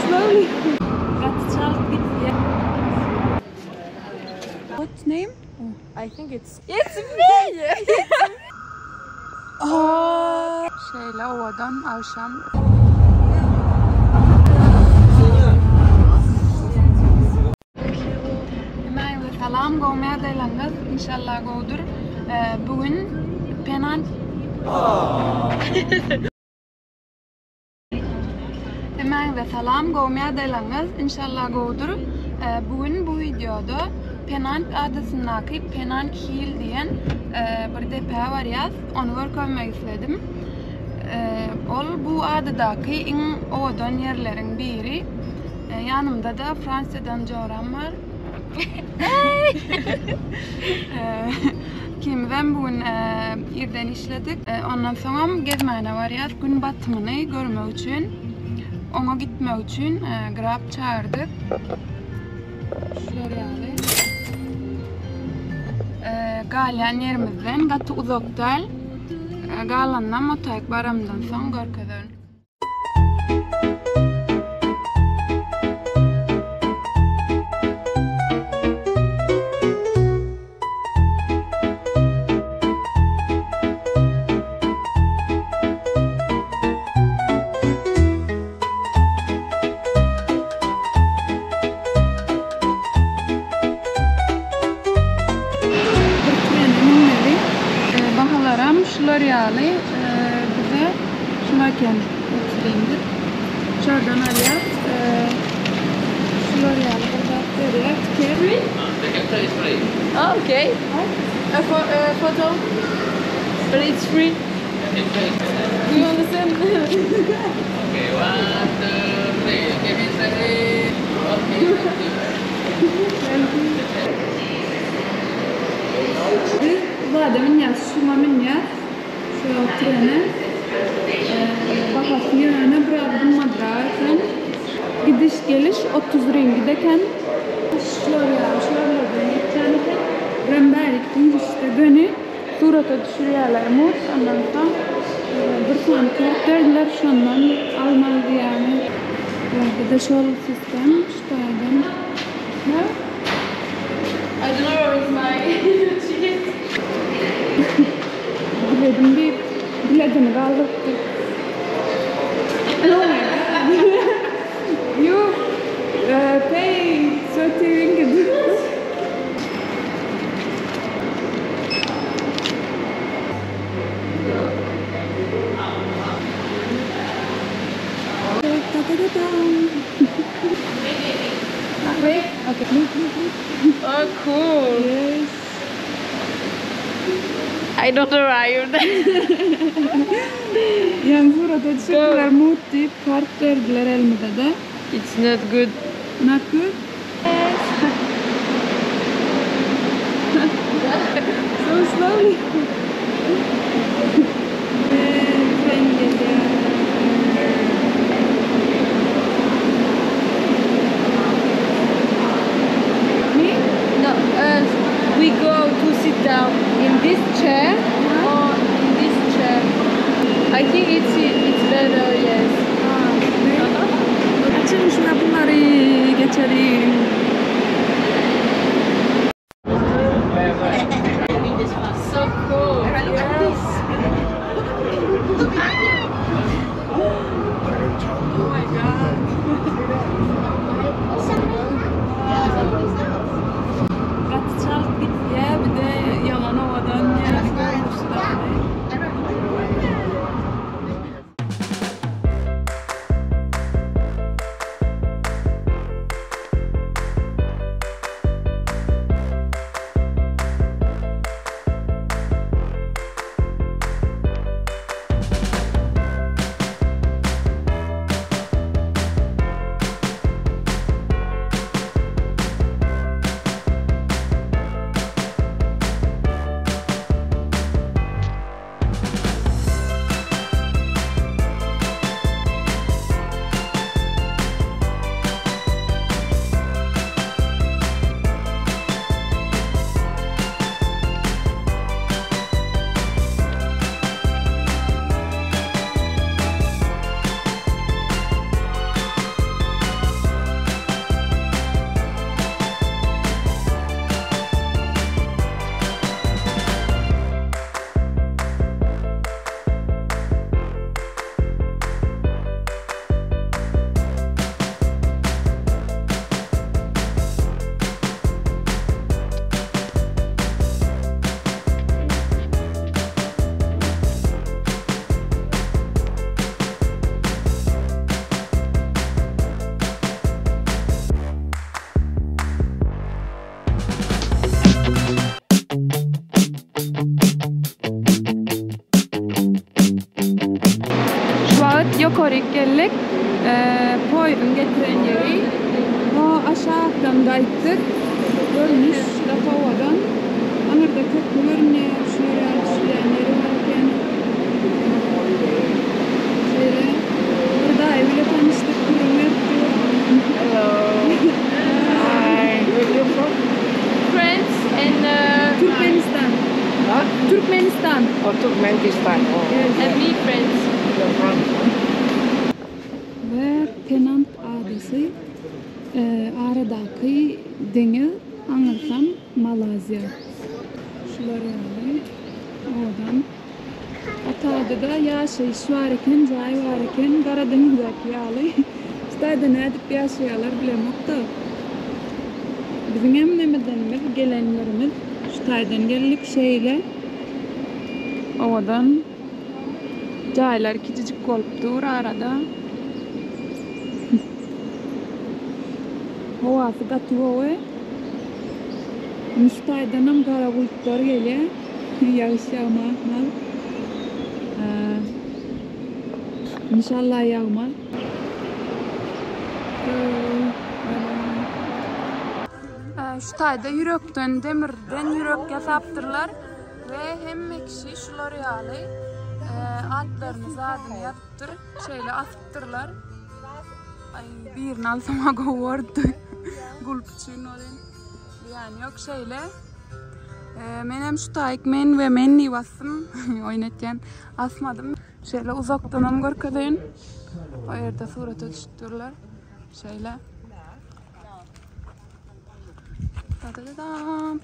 slowly. Gaty çalt gitýär. What name? I think it's It's me! Şeýle owadan agşam. Hemmäňize salam, gowy ýagdaýlaryňyz inşallah gowudyr. Bu gün Penang Hemmäňize salam, gowy ýagdaýlaryňyz inşallah gowudyr. Bu gün bu wideoda Penang adasyndaky Penang Hill diýen bir depä barýas. Ony görkezmek isledim. Ol bu adadaky iň owadan ýerleriň biri. Ýanymda-da Fransiýadan joram bar. Ikimizem bu gün irden işledik. Ondan soňam gezmäne barýas. Gün batymyny görmek üçin, oňa gitmek üçin Grab çagyrdyk. Şular ýaly. Galýan ýerimizden gaty uzak däl. Galanynam otaýyk baramdan soň görkezerin. Bir trene münmeli. Bahalaram şular ýaly bize şular eken 30 ringgit. Şardan alýas. Şular ýaly bir zat berýär. Tiket. The capture is free. Oh, okay. A, pho a photo. But it's free. It's free. Do you understand? Okay, one, two, three. Okay, Mr. Lee. Okay, thank you. Biz zada münýäs, şuňa münýäs. Şu trene. Bahasy ýöne biraz gymmadrak eken. Gidiş geliş 30 ringgit eken. Şular ýaly şularlardan geçýän eken. Birem bärik girişde göni surata düşürýärler mut. Ondan soň bir sany kart berdiler, şondan almaly diýýärmi. Bärde-de şol sistem şu taýdan. No? I don't know where is my ticket. Biledim diýip, biledini galdyrypdyr. Oh my god. You pay 30 ringgit. Ta-ta-ta-ta. Wait, okay. Look, look, look. Oh, cool. Yes. I don't arrive. Yani surata düşürdüler, mut diýip kart berdiler elimize-de. It's not good. Not good? Yes. So slowly. Ve tren geliyor. Me? No, we go to sit down in this chair or in this chair. I think it's better, yes. Açın şu kapıları geçelim. So cool. Yes. Oh my god. Gaty çalt gitýär, bir de ýalan owadan ýaly görnüşi. Poýeziň getiren ýeri. O aşakdan gaýtdyk. Görnüş gaty owadan. Aňyrda köprü görünýär. Şular ýaly düşülýän ýeri bar eken. Şeýle bir daýy bile tanyşdyk, gürrüň berip dur. Hello. Hi. Where you from? France and Türkmenistan. Huh? Türkmenistan. Oh, Turkmenistan. Oh, and me France. you're from. We Penang adasy aradaky deňiz aňyrsam Malaýziýa. Şular ýaly owadan. Otagda-da ýaşaýyş bar eken, jaý bar eken, Gara deňizdäki ýaly. Şu taýda nädip ýaşaýarlar bilemok-da. Biziňem nemedenimiz, gelen ýerimiz şu taýdan geldik şeýle. Owadan jaýlar kiçijik bolup dur arada. Howasy gaty gowy. Indi şu taýdanam gara bulutlar gelýär. Ýagyş ýagma ahmal. Inşallah ýagmaz. Şu taýda ýürekden, demirden ýürek ýasapdyrlar we hemme kişi şular ýaly atlaryny, zadyny ýazypdyr. Şeýle asypdyrlar. Aý, birini alsam-a gowy bordy. Gulp üçin welin. Zyýany ýok şeýle. Menem şu taýyk men we men diýip asdym. Oýun etýän. Asmadym. Şeýle uzakdanam görkezeýin. O ýerde surata düşüpdirler. Şeýle. Ta-ta-ta-dam.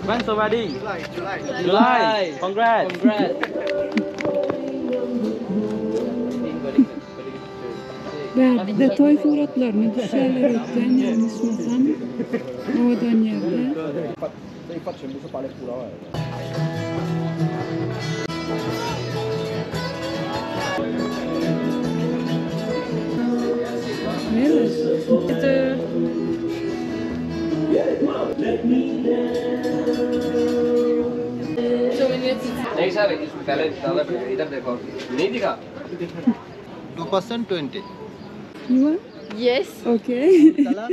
When so ready? July, July. July. Congrats. Congrats. Bärde toý suratlaryny düşýärler öýtýän ýalňyşmasam. Owadan ýerde. 这一发全部是芭蕾舞了。 नहीं sir पहले ज्यादा इधर देखो नहीं दिखा 2% 20. You want? Yes. Okay. Color,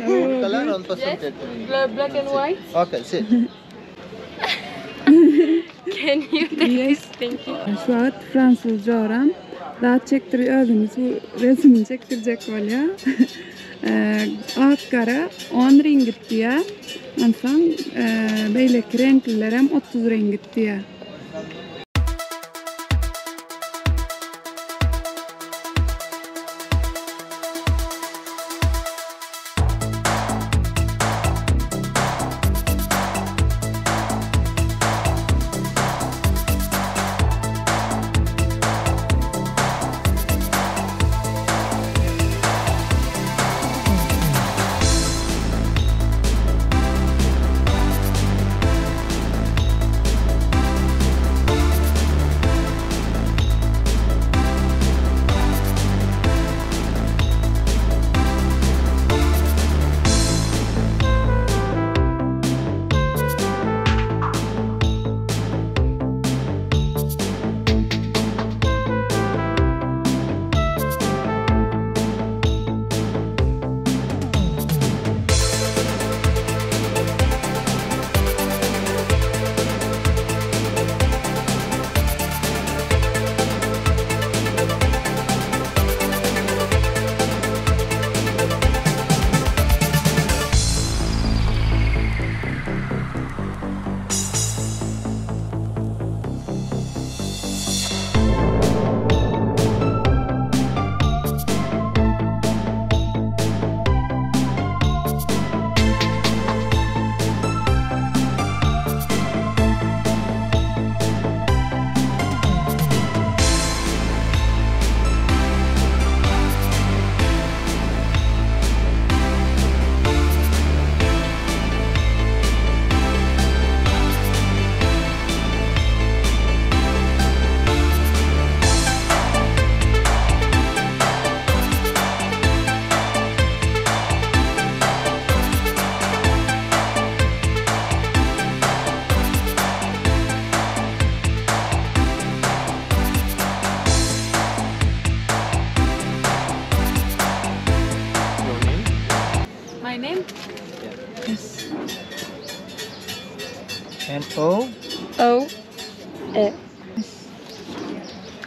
full color, 1% Yes. 20. Black and white. Okay, sit. Can you take Yes. this? Thank you. Şu wagt fransuz joram zat çekdir özüni su resmini çekdirjek bolýar. Ak gara 10 ringgit diýýär. Onsoň beýleki reňklilerem 30 ringgit diýýär.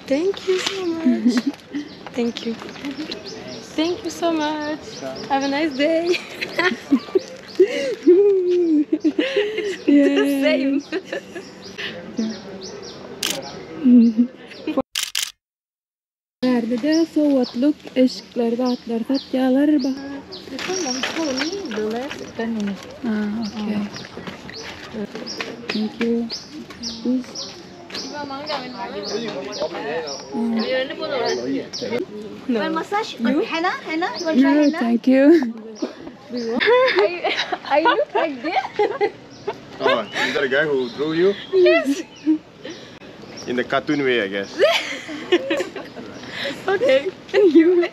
Thank you so much. Thank you. Thank you so much. Have a nice day. It's the same. Bärde-de sowgatlyk eşikler zatlar satýarlar. Ah, okay. Thank you. This No. Want massage? You? Henna? Henna? You want try No, henna? thank you. I look like this. Oh, is that a guy who drew you? Yes. In the cartoon way, I guess. Okay. Thank you.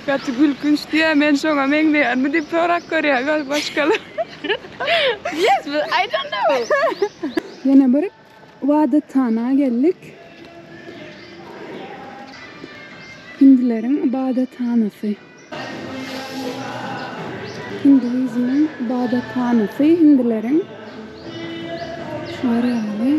Gaty gülkünç diýä men şoňa meňzeýärmi diýip sorak görýär başgalar. Yes, but I don't know. Ýene bir ybadathana geldik. Hindileriň ybadathanasy. Hinduizmiň ybadathanasy hindileriň. Şular ýaly.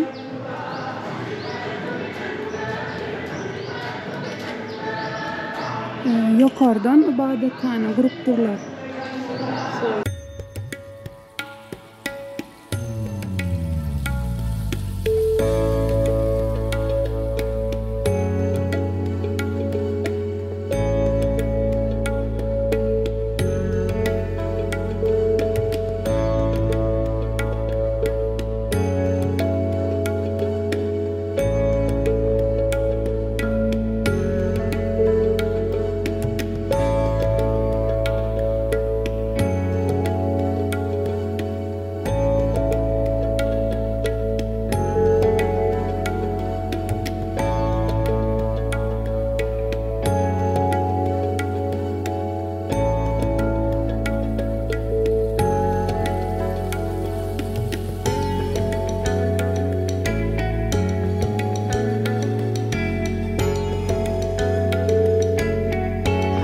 Ýokardan ybadathana gurupdyrlar.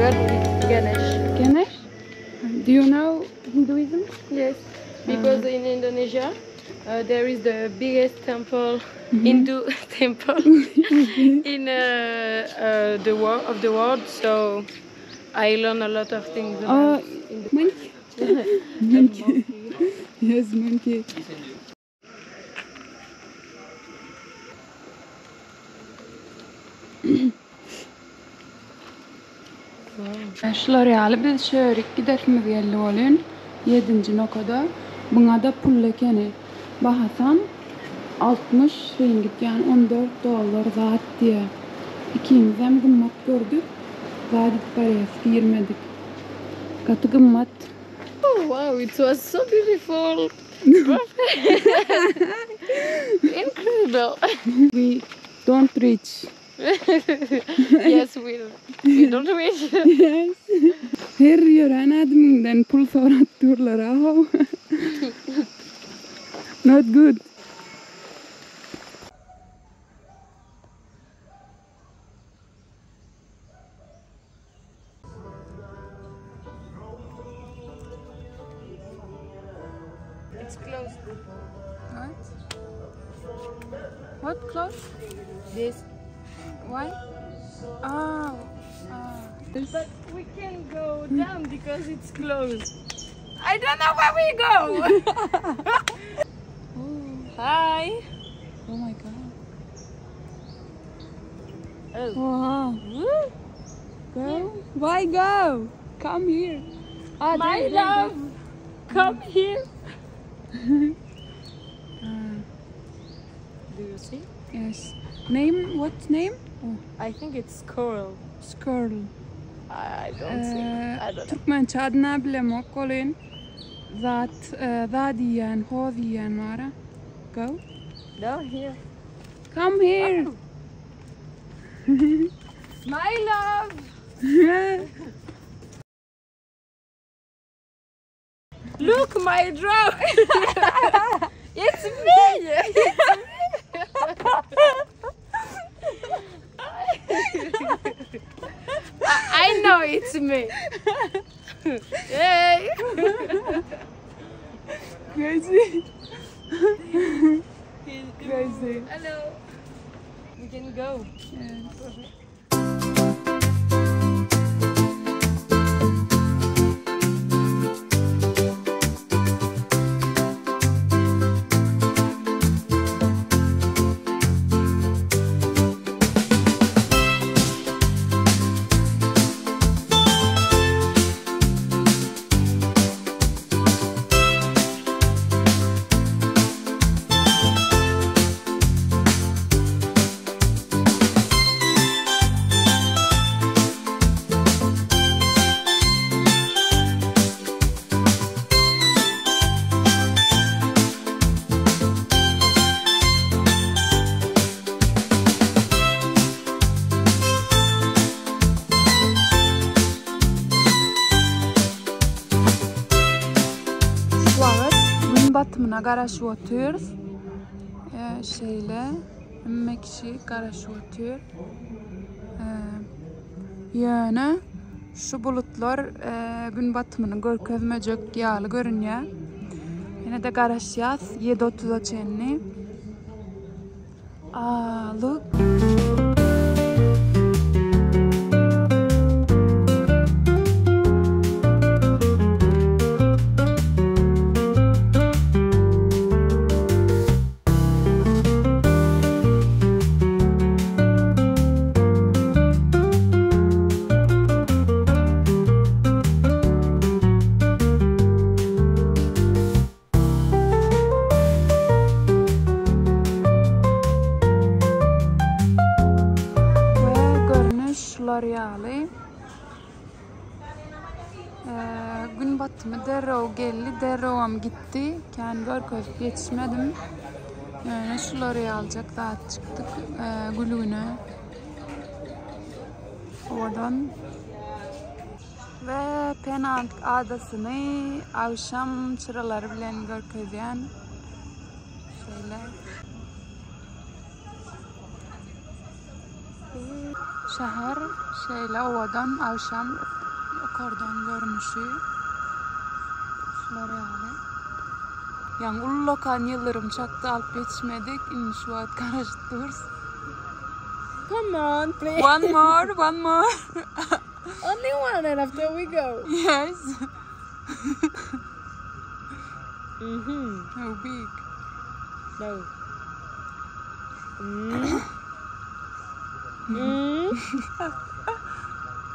God is Ganesh. Ganesh? Do you know Hinduism? Yes, because in Indonesia there is the biggest temple, Hindu temple in the world of the world. So I learn a lot of things about Hindu. Monkey. Monkey. Yes, monkey. Şular ýaly biz şörik gidesimiz geldi bolýan 7-nji nokada. Buňa da pul ekeni. Bahasam 60 ringgit, ýagny 14 dollar zat diýe. Ikimiz hem gymmat gördük. Zat barýas girmedik. Gaty gymmat. Oh wow, it was so beautiful. Incredible. We don't reach. Yes, we don't reach. Yes. Her ýören adamyňdan pul sorat durlar aho. Not good. It's closed. What? What closed? This. Why? Oh. But we can go down because it's closed. I don't know where we go. Oh. Hi. Oh my god. Oh. Wow. Woo. Go? Why go? Come here. My There, love, there. Come here. Do you see? Yes. Name? What name? Oh. I think it's Squirrel. Squirrel. I don't see. I don't know. Türkmençe adyna bilemok bolýan. Zat, zat diýen, ho diýen bara. Go. No, here. Come here. Oh. My love. Look, my drone. It's me. It's me. I know it's me. Hey. Crazy. Crazy. Hello. We can go. Yes. Şu wagt gün batymyna garaşyp otyrys. Şeýle hemme kişi garaşyp otyr. Ýöne şu bulutlar gün batymyny görkezmejek ýaly görünýär. Ýene-de garaşýas 7:30-a çenli. Ah, look. We görnüş şular ýaly. Gün batymy derrew geldi, derrewem gitdi. Kän görkezip ýetişmedim. Ýöne şular ýaljak zat çykdyk gülgüne. Owadan. We Penang adasyny agşam çyralary bilen görkezýän şeýle. Şäher şeýle owadan agşam ýokardan görnüşi şular ýaly. Ýaňy ullakan ýyldyrym çakdy alyp ýetişmedik. Indi şu wagt garaşyp durus. Come on, please. One more, one more. Only one and after we go. Yes. Mm-hmm. How big? No. Mm. Mm.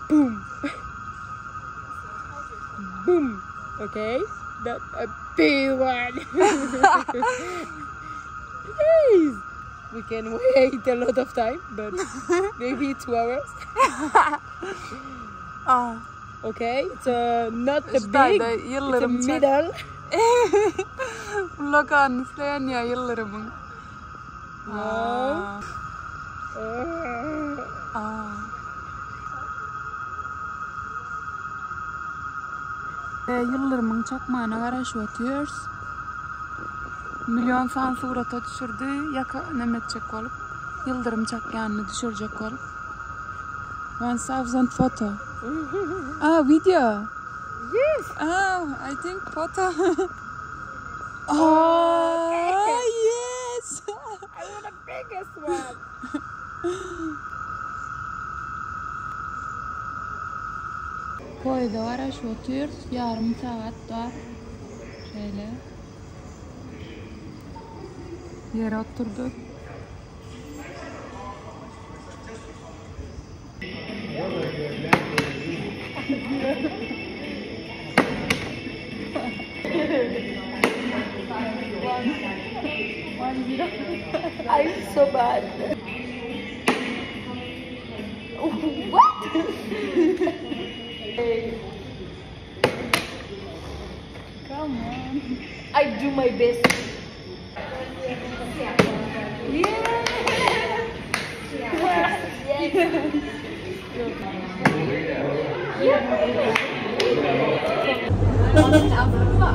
Boom. Boom. Okay. Not a big one. Please. We can wait a lot of time, but maybe 2 hours. Ah. Okay, it's not a Şu big, taýda it's a ýyldyrym çak. Middle. Ullakan isleýän ýa ýyldyrymyň. No. Ah. Ah. Ýyldyrymyň çakmagyna garaşyp otyrys. Million sany surata düşürdi, ýaka neme etjek bolup, ýyldyrym çakýanyny düşürjek bolup. 1000 photo. Ah, video. Yes. Ah, I think photo. Oh, yes. I want the biggest one. Poýezde garaşyp otyrys. Ýarym sagat bar. Şeýle. Ýere oturdyk. I'm so bad. What? Come on. I do my best. Yeah.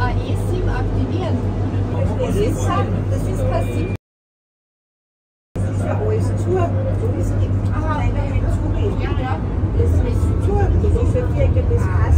AE7 aktivieren. Das ist passiv. Das ist ja alles zu. Da ist nichts. Ja, ja. Das ist zu. Das ist ja das